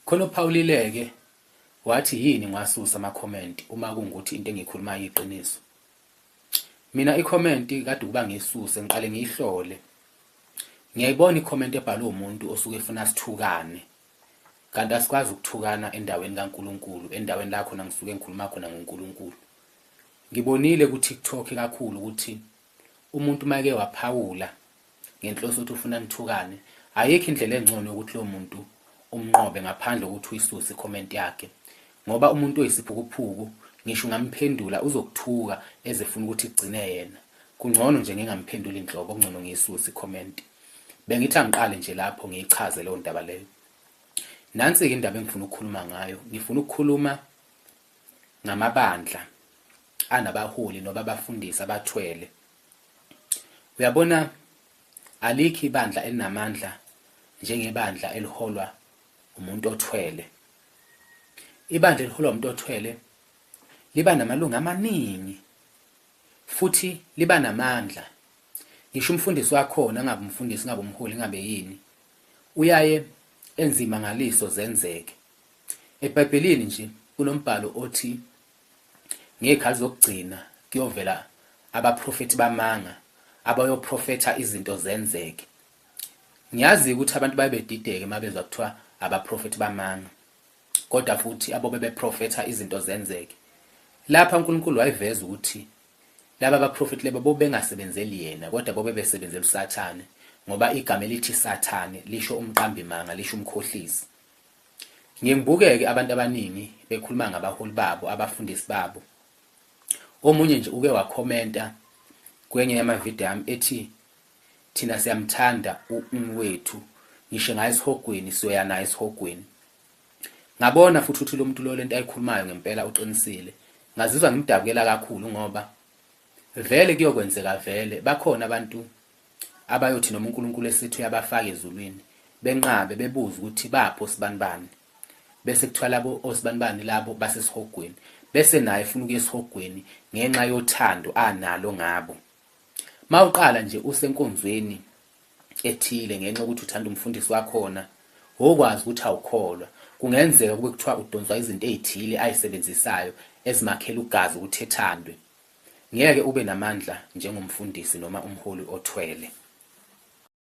Khona ophawulile-ke wathi yini ngiwasusa ama-comment uma kungukuthi into engiyikhulumayo iyiqiniso. Mina i-comment kade ukuba ngiyisuse ngiqale ngiyihlole. Ngiyayibona i-comment ebhalwe umuntu osuke efuna sithukane. Kanti asikwazi ukuthukana endaweni kaNkulunkulu, endaweni la khona ngisuke ngikhuluma khona ngoNkulunkulu. Ngibonile ku-TikTok kakhulu ukuthi umuntu uma eke waphawula ngenhloso ukuthi ufuna nithukane ayikho indlela engcono yokuthi lowo muntu umnqobe ngaphandle kokuthi uyisuse i-comment yakhe ngoba umuntu oyisiphukuphuku ngisho ungamphendula uzokuthuka ezefuna ukuthi kugcine yena kungcono nje ngingamphenduli inhlobo kungcono ngiyisuse i-comment bengithi angiqale nje lapho ngiyichaze leyo ndaba leyo nansi-ke indaba engifuna ukukhuluma ngayo ngifuna ukukhuluma ngamabandla anabaholi noba abafundisi abathwele Uyabona alikho ibandla elinamandla njengebandla eliholwa umuntu othwele. Ibandla eliholwa umuntu othwele liba namalungu amaningi futhi liba namandla. Ngisho umfundisi wakhona ngabe umfundisi ngabe umholi ngabe yini uyaye enze imangaliso zenzeke. EBhayibhelini nje kunombhalo othi Ngezikhathi zokugcina kuyovela abaprofethi bamanga abayoprofetha izinto zenzeke. Ngiyazi ukuthi abantu baye bedideke uma bezwa kuthiwa abaprofethi bamanga, kodwa futhi abobe beprofetha izinto zenzeke. Lapha uNkulunkulu wayeveza ukuthi laba baprofethi laba bobengasebenzeli yena kodwa bobe besebenzela uSathane ngoba igama elithi Sathane lisho umqambi manga lisho umkhohlisi. Ngiye ngibukeke abantu abaningi bekhuluma ngabaholi babo, abafundisi babo. Omunye nje uke wakhomenta kwenye yamavidiyo ami ethi thina siyamthanda wethu ngisho ngaye esihogweni siyoya naye esihogweni. Ngabona futhi ukuthi lo muntu lo lento ayikhulumayo ngempela uqinisile. Ngazizwa ngimdabukela kakhulu ngoba vele kuyokwenzeka vele bakhona abantu abayothi noma uNkulunkulu esithi uyabafaka ezulwini benqabe bebuze ukuthi baphi osibanibani bese kuthiwa labo osibanibani labo basesihogweni bese naye efuna ukuya esihogweni ngenxa yothando analo ngabo mawuqala nje usenkonzweni ethile ngenxa yokuthi uthanda umfundisi wakhona wokwazi ukuthi awukholwa kungenzeka kube kuthiwa udonswa izinto ezithile ayisebenzisayo ezimakhela ugazi ukuthi ethandwe Ngeke ube namandla njengomfundisi noma umholi othwele.